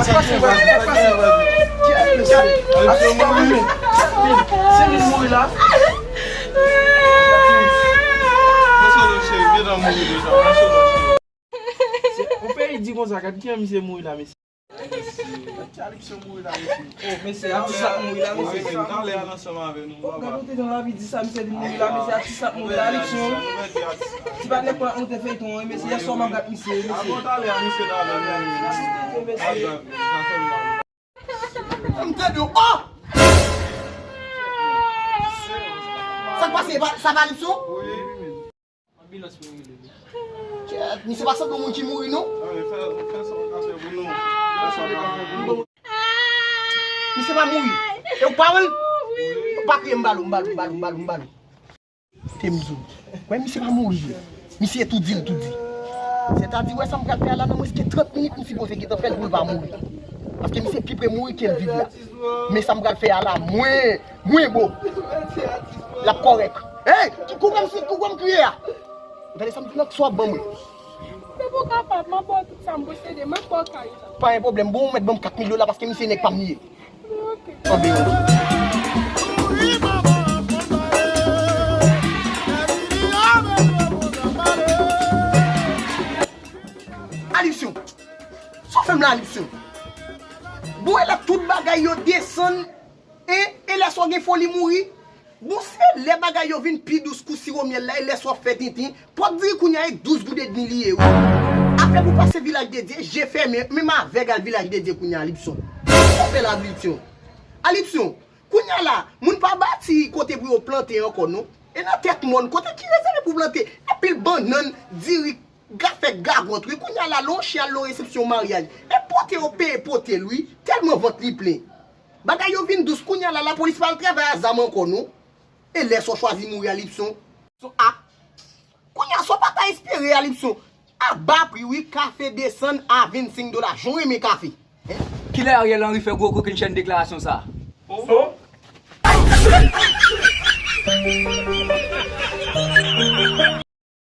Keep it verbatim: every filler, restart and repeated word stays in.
Pase, pase, pase. Kiyès, mesye? Ap fè mouri. Se li mouri la. Se, yon peyi di konsa, gad kijan misye mouri la, mesye. Gad kijan Alipsyon mouri la, mesye. Oh, mesye, atis la mouri la, mesye. Talè a nan sanm avè nou, papa. Gad ou te nan lavi di sa, misye vin mouri la, mesye, atis la mouri la, Alipsyon. Ti pa t lè pou l ap monte feyton an, mesye, yè swa m ap gad misye, mesye. Avan talè a, misye t avè nou. Sa fè m mal. M tande w. Oh! Sa k pase? Sa pa Alipsyon? Wi. Anbilans pou rele li. Kèt, misye pa sanble yon moun ki mouri, non. Misye pa mouri. E w pa wè l? Ou pa kriye, m ba l ou, m ba l ou, m ba l ou, m ba l ou, m ba l ou. Te m di w. Wè, misye pa mouri vre. Misye tou di l, tou di. Sètadi, wè sa m pral fè a la, nan mwens ke trant minit, m sipoze gentan fè l pou l pa mouri. Paske misye pi pre mouri ke l viv la. Men sa m pral fè a la, mwen, mwen, bro. L ap kòrèk. Hey! Ki kou m si, kou m kriye a? Ou tande sa m di w la, ki sa w ap ban mwen? Depi w kapab, m ap ba w tout sa m posede, m ap ba w kay la. Pa gen pwoblèm, bon, ou mèt ban m kat mil dola paske misye nèg pa m li ye. Ok. Anben. Alipsyon. Sa w fè m la, Alipsyon? Bon, e la tout bagay yo desann, e, e lè sa w gen foli mouri? Bon, se lè bagay yo vin pi dous kou siwo myèl la, e lè sa w ap fè tintin, pòt diri kounye a e douz goud edmi li ye, wi. Afè pou pase Vilaj de Dye, je fèmen, menm avèg al Vilaj de Dye kounye a, Alipsyon. Sa w fè la, Alipsyon? Alipsyon, kounye a la, moun pa bati kote pou yo plante ankò, non. E nan tèt mòn, kote ki rezève pou plante, anpil bannann, diri, gafèt, gagòt, wi. Kounye a la, lè yon chen al nan resepsyon maryaj, e pote yo peye pote l, wi. Tèlman vant li plen. Bagay yo vin dous kounye a la, lapolis pa al travay a zam ankò, non. E lè sa w chwazi mouri, Alipsyon? Son a. Kounye a, sa w pa ta espere, Alipsyon? A ba pri, wi, kafe desann a vennsenk dola. Jan w renmen kafe. Kilè Ariel Henry fè gwo kokenn chèn deklarasyon sa a? Oh.